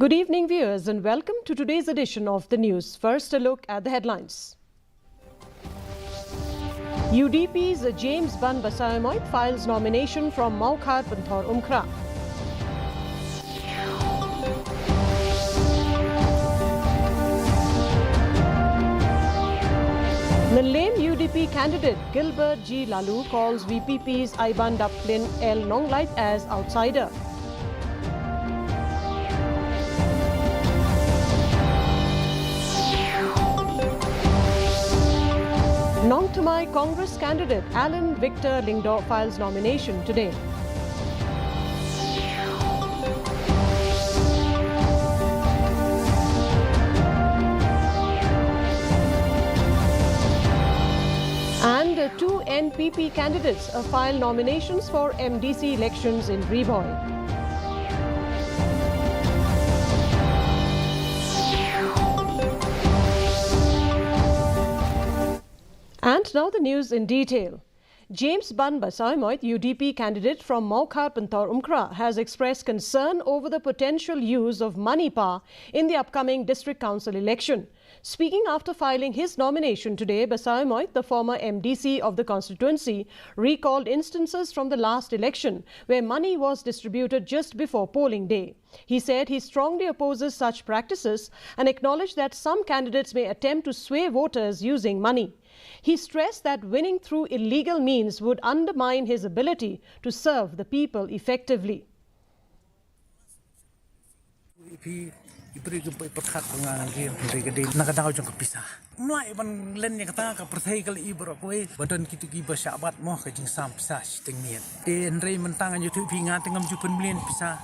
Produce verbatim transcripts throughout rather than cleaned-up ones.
Good evening, viewers, and welcome to today's edition of the news. First, a look at the headlines. U D P's James Ban Basaiawmoit files nomination from Mawkhar Pynthorumkhrah. Mylliem U D P candidate Gilbert G Laloo calls V P P's Aiban Daplin L Nonglait as outsider. Nongthymmai Congress candidate Alan Victor Lyngdoh files nomination today. And, uh, two N P P candidates, uh, file nominations for M D C elections in Ri Bhoi. And now the news in detail. James Ban Basaiawmoit, U D P candidate from Mawkhar Pynthorumkhrah, has expressed concern over the potential use of Manipur in the upcoming district council election. Speaking after filing his nomination today, Basaiawmoit, the former M D C of the constituency, recalled instances from the last election where money was distributed just before polling day. He said he strongly opposes such practices and acknowledged that some candidates may attempt to sway voters using money. He stressed that winning through illegal means would undermine his ability to serve the people effectively. Phi, i briew ki ba pyrkhat ba nga ngan ri, hynrei ka dei na ka daw jong ka pisa. Ym lah ban len ïa kata, ka pyrthei ka la i baroh kawei. Ba don kito ki ba shah bat mo ka jingsam pisa shiteng miet. Te hynrei mynta ngan ïathuh ïa phi, nga te ngam ju pynmlien pisa.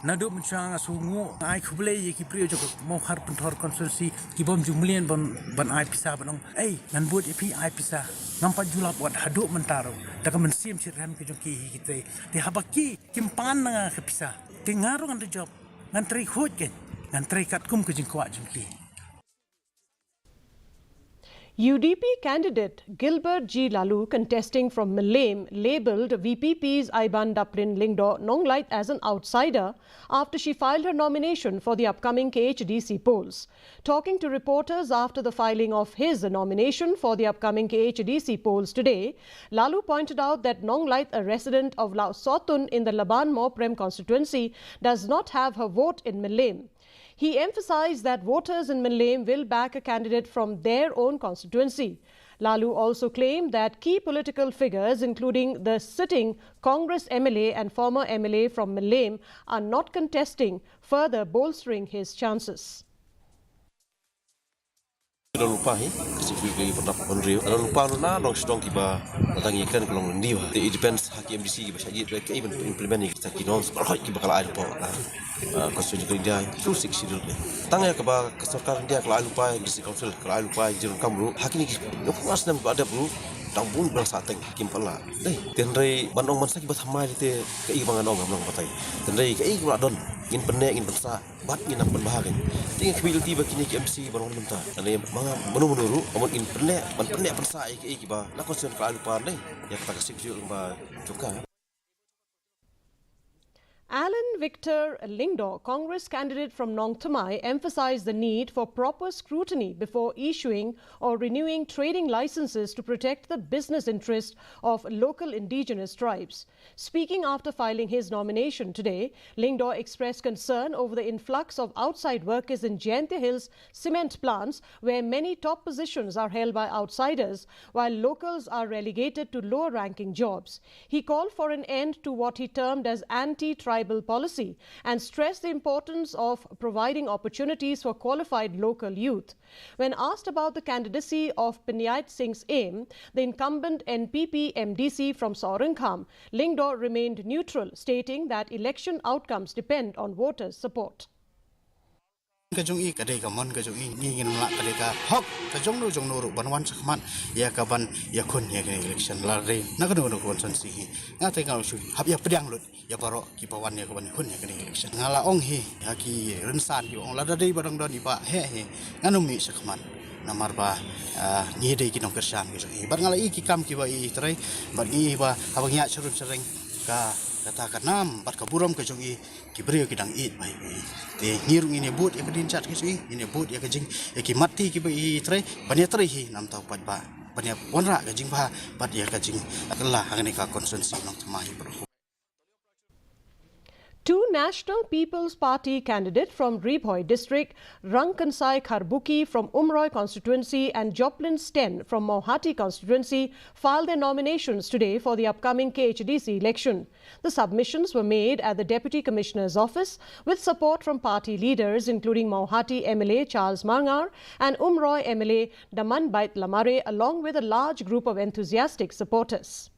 Naduh mynshuwa nga sngewnguh, nga ai khublei ïa ki briew jong ka Mawkhar Pynthor constituency ki bym ju mlien ban, ban ai pisa ban ong, "Ei, ngan bud ïa phi, ai pisa." Ngam pat ju lap wat haduh mynta ruh. Da ka mynsiem shitrhem ka jong ki hi kitei. Te haba ki kim pan na nga ka pisa, te nga ruh ngan da jop, ngan trei khuid kein, ngan trei katkum ka jingkwah jong ki. U D P candidate Gilbert G Laloo, contesting from Mylliem, labelled V P P's Aiban Daplin Lyngdoh Nonglait as an outsider after she filed her nomination for the upcoming K H A D C polls. Talking to reporters after the filing of his nomination for the upcoming K H A D C polls today, Laloo pointed out that Nonglait, a resident of Lawsohtun in the Laban Mawprem constituency, does not have her vote in Mylliem. He emphasized that voters in Mylliem will back a candidate from their own constituency. Laloo also claimed that key political figures, including the sitting Congress M L A and former M L A from Mylliem, are not contesting, further bolstering his chances. Don lypa hi, ka sik bri ka i pynrap pynriew. Don lypa ruh na long sdang kiba la dang ïa kren ka long lynti ba. Te it depends ha ki M D C kiba shah jied ba kaei ban implement ïa kita ki norms baroh kiba ka la ai lypa na, ah, Constitution jong ka India, through Sixth Schedule. Tang ïa kaba ka sorkar India ka la ai lypa, District Council ka la ai lypa, jingdonkam ruh ha kine ki, ïa, phew snem kiba la dep ruh dang bun ba la sah teng, kim pat lah. Dei, te hynrei ban ong ban sa kiba thymmai te kaei ba ngan ong ngam long batai. Te hynrei kaei kaba la don ngin pynneh, ngin pynsah. Bad ngin nang pynbha kein. Te nga khmih lynti ba kine ki M C ba long mynta, lane ba nga mano mano ruh, ba mut ngin pynneh, ban pynneh pynsah ïa kiei kiba na constitution ka la ai lypa ne ïa kata ka Sixth Schedule ba jong ka. Alan Victor Lyngdoh, Congress candidate from Nongthymmai, emphasized the need for proper scrutiny before issuing or renewing trading licenses to protect the business interest of local indigenous tribes. Speaking after filing his nomination today, Lyngdoh expressed concern over the influx of outside workers in Jaintia Hills cement plants, where many top positions are held by outsiders, while locals are relegated to lower-ranking jobs. He called for an end to what he termed as anti-tribal policy and stressed the importance of providing opportunities for qualified local youth. When asked about the candidacy of Pynïaid Singh Syiem, the incumbent N P P M D C from Sohryngkham, Lyngdoh remained neutral, stating that election outcomes depend on voters' support. Ka jong i ka dei ka mon ka jong i, ngi ngin lah ka dei ka hok ka jong no jong no ruh ban wan shakhmat ïa ka ban ïakhun ïa ka election, la dei na kano kano ka constituency hi. Nga te nga shu hap ïa pdiang lut ïa baroh kiba wan ïa ka ban hun ïa kane election. Nga la ong hi ha ki rynsan kiba ong lada dei ba dang don i Bah heh hi, ngan ym mih shakhmat. Namar ba, ah, ngi dei ki nongkyrshan ki jong i. Bad nga la i ki kam kiba i trei, bad ngi i ba haba ngi ïaid sharum shareng ka Kata ka nam bad ka burom ka jong i, ki briew ki dang ïeit bha ïa i. Te ngi ruh ngin ïa bud ïa ka dien jait ka jong i, ngin ïa bud ïa ka jing, ïa ki mat ti kiba i trei, ban ïa trei hi namar u paidbah, ban ïa wanrah ka jingbha bad ïa ka jingkylla ha kane ka constituency Nongthymmai baroh. Two National People's Party candidate from Ri Bhoi district, Rangkynsai Kharbuki from Umroi constituency and Joplin Sten from Mawhati constituency, filed their nominations today for the upcoming K H A D C election. The submissions were made at the Deputy Commissioner's office with support from party leaders including Mawhati M L A Charles Marngar and Umroi M L A Damanbait Lamare, along with a large group of enthusiastic supporters.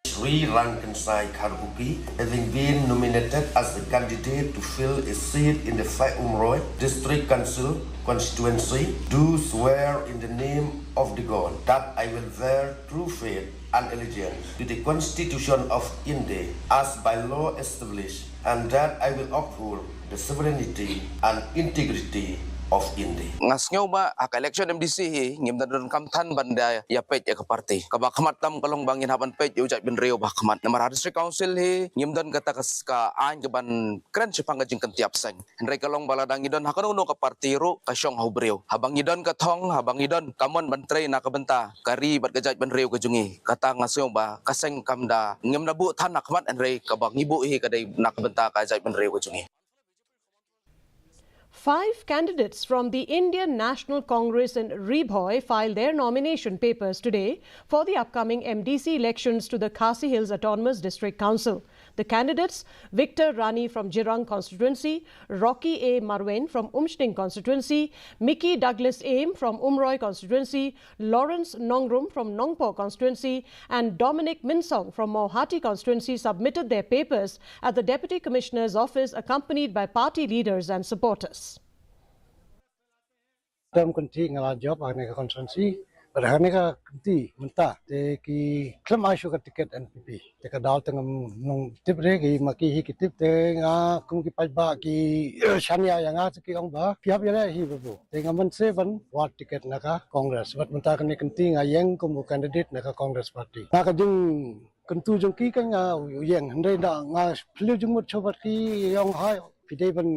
Sri Rangkynsai Kharbuki, having been nominated as the candidate to fill a seat in the Five Umroi District Council constituency, do swear in the name of the God that I will bear true faith and allegiance to the Constitution of India as by law established, and that I will uphold the sovereignty and integrity of India. Nga sngew ba ha ka election M D C hi ngim da donkam than ban da ïa peit ïa ka party. Kaba khmat tam ka long ba ngin hap ban peit ïa u jaitbynriew ba khmat. Namar ha District Council hi ngim don kata ka s-, ka aiñ kaban kren shaphang ka jingkyntiap seng. Hynrei ka long ba lada ngi don ha kano kano ka party ruh ka shong ha u briew. Haba ngi don ka thong, haba ngi don ka mon ban trei na ka bynta ka ri bad ka jaitbynriew ka jong ngi, kata nga sngew ba ka seng kam da, ngim da buh than na khmat, hynrei kaba ngi buh hi ka dei na ka bynta ka jaitbynriew ka jong ngi. Five candidates from the Indian National Congress in Ri Bhoi filed their nomination papers today for the upcoming M D C elections to the Khasi Hills Autonomous District Council. The candidates, Victor Rani from Jirang constituency, Rocky A Marwein from Umsning constituency, Mickey Douglas Aim from Umroi constituency, Lawrence Nongrum from Nongpoh constituency, and Dominic Minsong from Mawhati constituency, submitted their papers at the Deputy Commissioner's office, accompanied by party leaders and supporters. Term kynthih nga la jop ha kane ka constituency. Bad ha kane ka kynthih mynta te ki khlem ai shuh ka ticket N P P. Te ka daw te ngam nang tip re, ki ma ki hi ki tip, te nga kum ki paidbah ki shaniah ïa nga te ki ong ba phi hap ïaleh hi babu. Te nga mynse ban wad ticket na ka Congress. Bad mynta kane kynthih nga ïeng kum u candidate na ka Congress party. Na ka jing kyntu jong ki kan nga u ïeng, hynrei da nga phylliew jingmut shuh bad ki, ong hai phi dei ban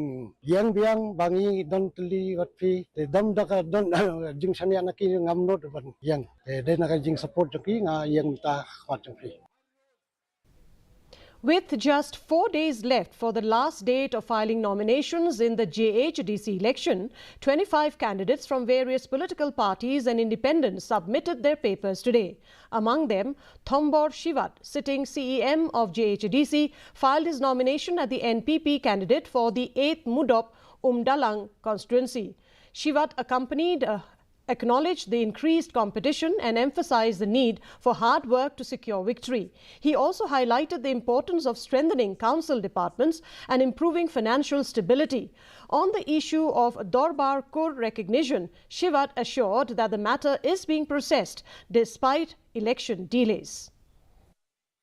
ïeng biang ba ngi don tylli bad phi, te dam da ka don jingshaniah na ki ngam nud ban ïeng. Te dei na ka jingsupport jong ki nga ïeng mynta khmat jong phi. With just four days left for the last date of filing nominations in the J H A D C election, twenty-five candidates from various political parties and independents submitted their papers today. Among them, Thombor Shiwat, sitting C E M of J H A D C, filed his nomination as the N P P candidate for the eighth Mudop Umdalang constituency. Shiwat accompanied, uh, acknowledged the increased competition and emphasized the need for hard work to secure victory. He also highlighted the importance of strengthening council departments and improving financial stability. On the issue of Dorbar Kur recognition, Shiwat assured that the matter is being processed despite election delays.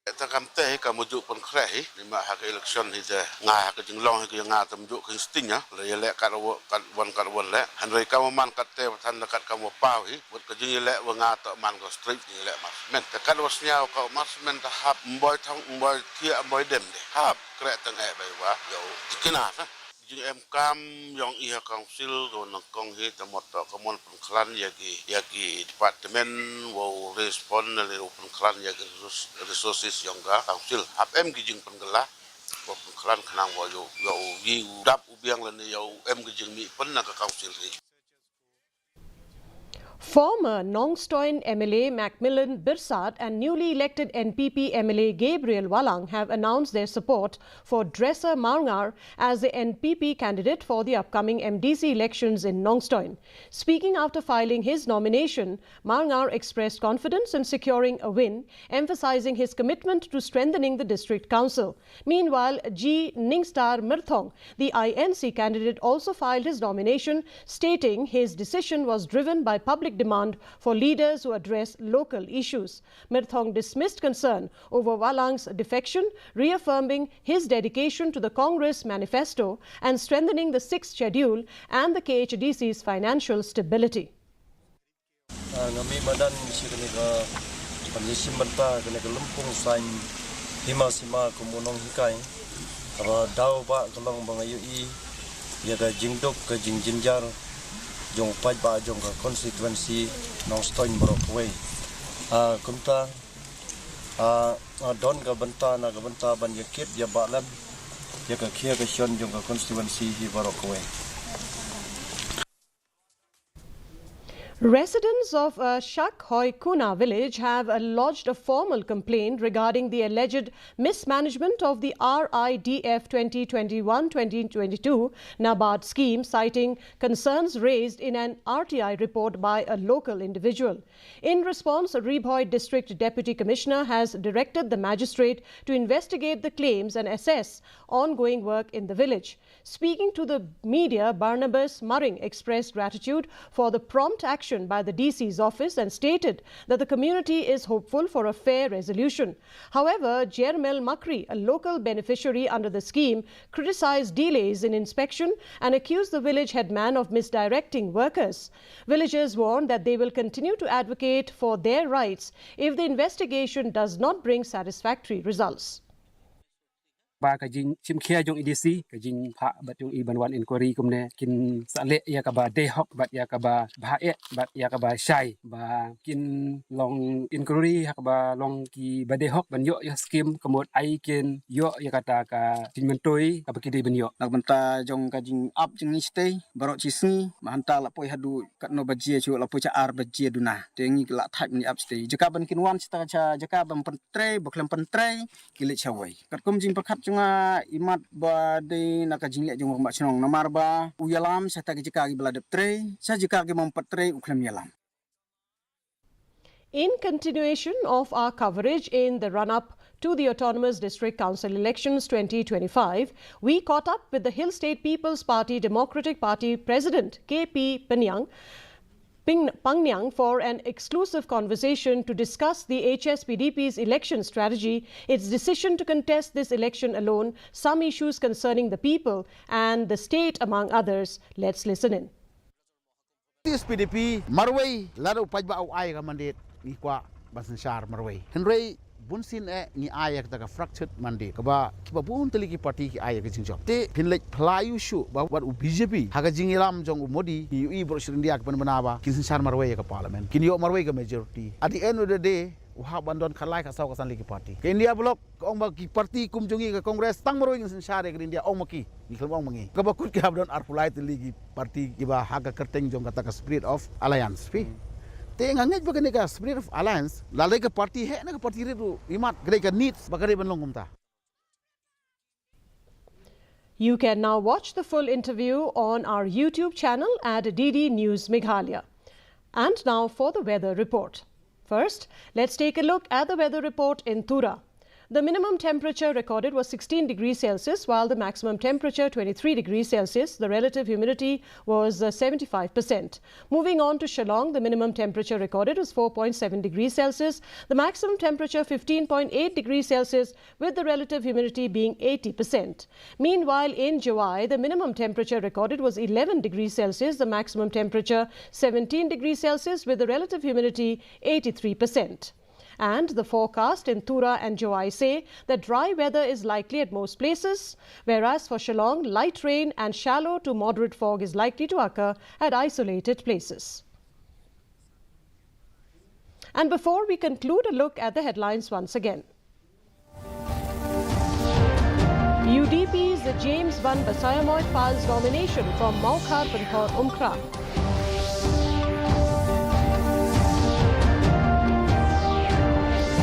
Te kam te hi kam ju pynkhreh hi, namar ha ka election hi te nga ha ka jinglong hi ka nga te mjuk ka instinct ha, la ïaleh kat wa, kat wan kat wan leh. Hynrei kam man kat te than da kat kam paw hi, wat ka jingïaleh wa nga te man ka straight jingïaleh marksman. Te kat wa sñiaw ka marksman te hap mboi thong, mboi thiah, mboi dem de. Hap kreh tang eh bai wa, yow, tikina sa. Jingem kam yong i ha council ko nang kong hi te mot to ka mon pynkhlan ïa ki, ïa ki department wow respond na le wow pynkhlan ïa ki resource-, resources yong ka council. Hap em ki jingpynkylla wow pynkhlan khnang wow yow, yow yi u dap u biang lane yow em ki jingmih pyn na ka council hi. Former Nongstoin M L A Macmillan Byrsat and newly elected N P P M L A Gabriel Wahlang have announced their support for Dresser Marngar as the N P P candidate for the upcoming M D C elections in Nongstoin. Speaking after filing his nomination, Marngar expressed confidence in securing a win, emphasizing his commitment to strengthening the district council. Meanwhile, G Ningstar Myrthong, the I N C candidate, also filed his nomination, stating his decision was driven by public demand for leaders who address local issues. Myrthong dismissed concern over Wahlang's defection, reaffirming his dedication to the Congress manifesto and strengthening the Sixth Schedule and the K H A D C's financial stability. Ah, nga mih madan sha kane ka, ban ïashim bynta kane ka lympung saiñ Sima sima kum u nonghikai, haba daw ba ka long ba nga ïohi ïa ka jingduk ka jingjynjar jong u paidbah jong ka constituency Nongstoiñ baroh kawei. Ah, kumta, ah, ah, don ka bynta na ka bynta ban ïa kit ïa ba lem ïa ka khia ka shon jong ka constituency hi baroh kawei. Residents of uh, Shakhoikuna village have uh, lodged a formal complaint regarding the alleged mismanagement of the R I D F twenty twenty-one twenty twenty-two NABARD scheme, citing concerns raised in an R T I report by a local individual. In response, Ri Bhoi District Deputy Commissioner has directed the magistrate to investigate the claims and assess ongoing work in the village. Speaking to the media, Barnabas Maring expressed gratitude for the prompt action by the D C's office and stated that the community is hopeful for a fair resolution. However, Jermel Makri, a local beneficiary under the scheme, criticized delays in inspection and accused the village headman of misdirecting workers. Villagers warned that they will continue to advocate for their rights if the investigation does not bring satisfactory results. Ba ka jingshim khia jong i D C, ka jingphah bad jong i ban wan inquiry kumne, kin sa leh ïa kaba dei hok bad ïa kaba bha eh bad ïa kaba shai, ba kin long inquiry ha kaba long kiba dei hok ban ïoh ïa skim, ka mut ai kin ïoh ïa kata ka jingmyntoi kaba ki dei ban ïoh. Na ka bynta jong ka jingap jingngeit shatei baroh shi sngi, mynta la poi haduh katno baje, shu la poi sha ar baje duna. Te ngi la thait ban ïa ap shatei. Jaka ban kin wan shatei, jaka ban pyntrei, ba khlem pyntrei, ki leit shawei. Katkum jingpyrkhat jong nga, imat ba dei na ka jingleh jong u rangbah shnong, namar ba u ïalam sha kata ka jaka kiba la dep trei, sha jaka kiba ym pat trei u khlem ïalam. In continuation of our coverage in the run up to the Autonomous District Council elections twenty twenty-five, we caught up with the Hill State People's Party Democratic Party President K P Panyang, Ping-, Pangniang for an exclusive conversation to discuss the H S P D P's election strategy, its decision to contest this election alone, some issues concerning the people and the state, among others. Let's listen in. H S P D P marwei, lada u paidbah u ai ka mandate, ngi kwah ban synshar marwei. Hynrei bunsien eh ngi ai ïa kata ka fractured mandate, kaba kiba bun tylli ki party ki ai ïa ka jingjop. Te phin leit phylla ïa u shuh ba wat u B J P, ha ka jingïalam jong u Modi, ngi ïohi baroh shi India ki pynbna ba kin synshar marwei ïa ka parliament, kin ïoh marwei ka majority. At the end of the day, u hap ban don khatlai, khatsaw, khatsan tylli ki party. Ka India Bloc ka ong ba ki party kum jong ngi, ka Congress, tang marwei ngin synshar ïa ka India, ong ma ki. Ngi khlem ong ma ngi. Kaba kut ki hap don arphew lai tylli ki party kiba ha ka kyrteng jong kata ka spirit of alliance, phi. Te nga ngeit ba kane ka spirit of alliance, lada ka party heh ne ka party rit ruh, imat ka dei ka needs ba ka dei ban long kumta. You can now watch the full interview on our YouTube channel at D D News Meghalaya. And now for the weather report. First, let's take a look at the weather report in Tura. The minimum temperature recorded was sixteen degrees Celsius, while the maximum temperature twenty-three degrees Celsius. The relative humidity was uh, seventy-five percent. Moving on to Shillong, the minimum temperature recorded was four point seven degrees Celsius, the maximum temperature fifteen point eight degrees Celsius, with the relative humidity being eighty percent. Meanwhile, in Jowai, the minimum temperature recorded was eleven degrees Celsius, the maximum temperature seventeen degrees Celsius, with the relative humidity eighty-three percent. And the forecast in Tura and Jowai say that dry weather is likely at most places, whereas for Shillong, light rain and shallow to moderate fog is likely to occur at isolated places. And before we conclude, a look at the headlines once again. U D P's James Van Basaiawmoit files nomination from Mawkhar Pynthorumkhrah.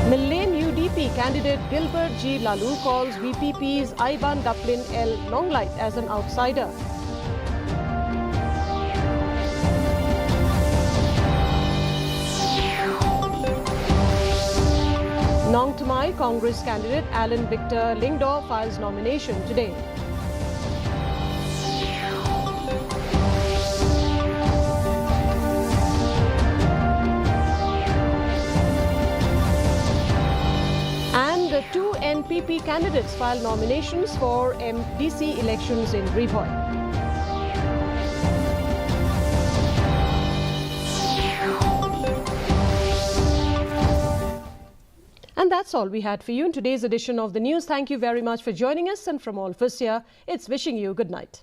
Mylliem U D P candidate Gilbert G Laloo calls V P P's Aiban Daplin L Nonglait as an outsider. Nongthymmai Congress candidate Alan Victor Lyngdoh files nomination today. And the two N P P candidates file nominations for M D C elections in Ri Bhoi. And that's all we had for you in today's edition of the news. Thank you very much for joining us, and from all of us here, it's wishing you good night.